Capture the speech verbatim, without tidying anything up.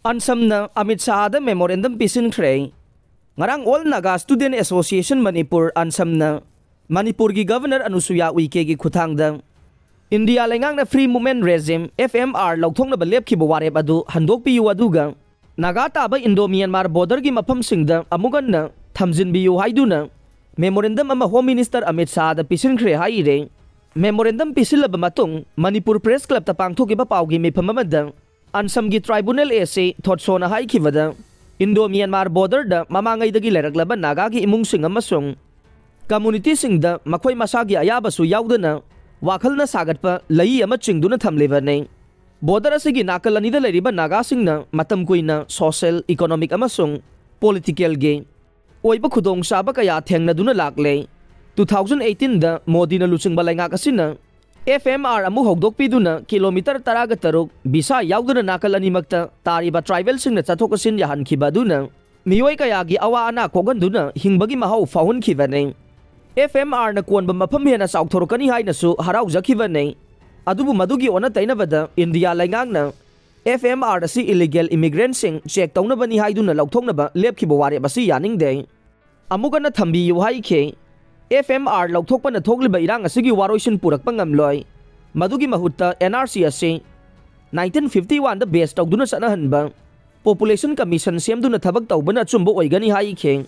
ꯑꯟꯁꯝꯅ Amit ꯁꯥꯍꯗ memorandum ꯄꯤꯁꯤꯟꯈ꯭ꯔꯦ꯫ ꯉꯔꯥꯡ All Naga Student Association Manipur, ꯑꯟꯁꯝꯅ ꯃꯅꯤꯄꯨꯔꯒꯤ governor ꯑꯅꯨꯁꯨꯌꯥ ꯎꯏꯀꯦꯒꯤ ꯈꯨꯠꯊꯥꯡꯗ ꯏꯟꯗꯤꯌꯥ ꯂꯩꯉꯥꯛꯅ Free Movement Regime, F M R, ꯂꯧꯊꯣꯛꯅꯕ ꯂꯦꯞꯈꯤꯕ ꯋꯥꯔꯦꯞ ꯑꯗꯨ ꯍꯟꯗꯣꯛꯄꯤꯌꯨ, ꯑꯗꯨꯒ ꯅꯥꯒꯥ ꯇꯥꯕ ꯏꯟꯗꯣ ꯃ꯭ꯌꯥꯟꯃꯥꯔ ꯕꯣꯔꯗꯔꯒꯤ ꯃꯐꯝꯁꯤꯡꯗ ꯑꯃꯨꯛ ꯍꯟꯅ ꯊꯝꯖꯤꯟꯕꯤꯌꯨ ꯍꯥꯏꯗꯨꯅ ꯃꯦꯃꯣꯔꯦꯟꯗꯝ ꯑꯃ ꯍꯣꯝ ꯃꯤꯅꯤꯁꯇꯔ ꯑꯃꯤꯠ ꯁꯥꯍꯗ ꯄꯤꯁꯤꯟꯈ꯭ꯔꯦ ꯍꯥꯏꯔꯦ꯫ ꯃꯦꯃꯣꯔꯦꯟꯗꯝ ꯄꯤꯁꯤꯜꯂꯕ ꯃꯇꯨꯡ ꯃꯅꯤꯄꯨꯔ ꯄ꯭ꯔꯦꯁ ꯀ꯭ꯂꯕꯇ ꯄꯥꯡꯊꯣꯛꯈꯤꯕ ꯄꯥꯎꯒꯤ ꯃꯤꯐꯝ ꯑꯃꯗ ꯑꯟꯁꯝꯒꯤ ꯇ꯭ꯔꯥꯏꯕꯨꯅꯦꯜ ꯑꯦ ꯁꯤ ꯊꯣꯠꯁꯣꯅ ꯍꯥꯏꯈꯤꯕꯗ, ꯏꯟꯗꯣ ꯃ꯭ꯌꯥꯟꯃꯥꯔ ꯕꯣꯔꯗꯔꯗ ꯃꯃꯥꯡꯉꯩꯗꯒꯤ ꯂꯩꯔꯛꯂꯕ ꯅꯥꯒꯥꯒꯤ ꯏꯃꯨꯡꯁꯤꯡ ꯑꯃꯁꯨꯡ ꯀꯝꯃꯨꯅꯤꯇꯤꯁꯤꯡꯗ ꯃꯈꯣꯏ ꯃꯁꯥꯒꯤ ꯑꯌꯥꯕꯁꯨ ꯌꯥꯎꯗꯅ ꯋꯥꯈꯜꯅ ꯁꯥꯒꯠꯄ ꯂꯩꯏ ꯑꯃ ꯆꯤꯡꯗꯨꯅ ꯊꯝꯂꯤꯕꯅꯤ꯫ ꯕꯣꯔꯗꯔ ꯑꯁꯤꯒꯤ ꯅꯥꯀꯜ ꯑꯅꯤꯗ ꯂꯩꯔꯤꯕ ꯅꯥꯒꯥꯁꯤꯡꯅ ꯃꯇꯝ ꯀꯨꯏꯅ ꯁꯣꯁꯦꯜ, ꯏꯀꯣꯅꯣꯃꯤꯛ ꯑꯃꯁꯨꯡ ꯄꯣꯂꯤꯇꯤꯀꯦꯜꯒꯤ ꯑꯣꯏꯕ ꯈꯨꯗꯣꯡꯆꯥꯕ ꯀꯌꯥ ꯊꯦꯡꯅꯗꯨꯅ ꯂꯥꯛꯂꯦ꯫ Two thousand eighteen ꯗ ꯃꯣꯗꯤꯅ ꯂꯨꯆꯤꯡꯕ ꯂꯩꯉꯥꯛ ꯑꯁꯤꯅ F M R ꯑꯃꯨꯛ ꯍꯧꯗꯣꯛꯄꯤꯗꯨꯅ ꯀꯤꯂꯣꯃꯤꯇꯔ ꯇꯔꯥꯒ ꯇꯔꯨꯛ ꯚꯤꯁꯥ ꯌꯥꯎꯗꯅ ꯅꯥꯀꯜ ꯑꯅꯤꯃꯛꯇ ꯇꯥꯔꯤꯕ ꯇ꯭ꯔꯥꯏꯕꯦꯜꯁꯤꯡꯅ ꯆꯠꯊꯣꯛ ꯆꯠꯁꯤꯟ ꯌꯥꯍꯟꯈꯤꯕ ꯑꯗꯨꯅ ꯃꯤꯑꯣꯏ ꯀꯌꯥꯒꯤ ꯑꯋꯥ ꯑꯅꯥ ꯀꯣꯛꯍꯟꯗꯨꯅ ꯍꯤꯡꯕꯒꯤ ꯃꯍꯥꯎ ꯐꯥꯎꯍꯟꯈꯤꯕꯅꯤ꯫ F M R ꯅ ꯀꯣꯟꯕ ꯃꯐꯝ ꯍꯦꯟꯅ ꯆꯥꯎꯊꯣꯔꯛꯀꯅꯤ ꯍꯥꯏꯅꯁꯨ ꯍꯔꯥꯎꯖꯈꯤꯕꯅꯤ꯫ ꯑꯗꯨꯕꯨ ꯃꯗꯨꯒꯤ ꯑꯣꯟꯅ ꯇꯩꯅꯕꯗ ꯏꯟꯗꯤꯌꯥ ꯂꯩꯉꯥꯛꯅ F M R ꯑꯁꯤ ꯏꯂꯤꯒꯦꯜ ꯏꯃꯤꯒ꯭ꯔꯦꯟꯠꯁꯤꯡ ꯆꯦꯛ ꯇꯧꯅꯕꯅꯤ ꯍꯥꯏꯗꯨꯅ ꯂꯧꯊꯣꯛꯅꯕ ꯂꯦꯞꯈꯤꯕ ꯋꯥꯔꯦꯞ ꯑꯁꯤ ꯌꯥꯅꯤꯡꯗꯦ꯫ ꯑꯃꯨꯛ ꯍꯟꯅ ꯊꯝꯕꯤꯌꯨ ꯍꯥꯏꯈꯤ꯫ F M R ꯂꯧꯊꯣꯛꯄꯅ ꯊꯣꯛꯂꯤꯕ ꯏꯔꯥꯡ ꯑꯁꯤꯒꯤ ꯋꯥꯔꯣꯏꯁꯤꯟ ꯄꯨꯔꯛꯄ ꯉꯝꯂꯣꯏ꯫ ꯃꯗꯨꯒꯤ ꯃꯍꯨꯠꯇ N R C ꯑꯁꯤ nineteen fifty one ꯗ ꯕꯦꯁ ꯇꯧꯗꯨꯅ ꯆꯠꯅꯍꯟꯕ, ꯄꯣꯄꯨꯂꯦꯁꯟ ꯀꯃꯤꯁꯟ ꯁꯦꯝꯗꯨꯅ ꯊꯕꯛ ꯇꯧꯕꯅ ꯑꯆꯨꯝꯕ ꯑꯣꯏꯒꯅꯤ ꯍꯥꯏꯈꯤ꯫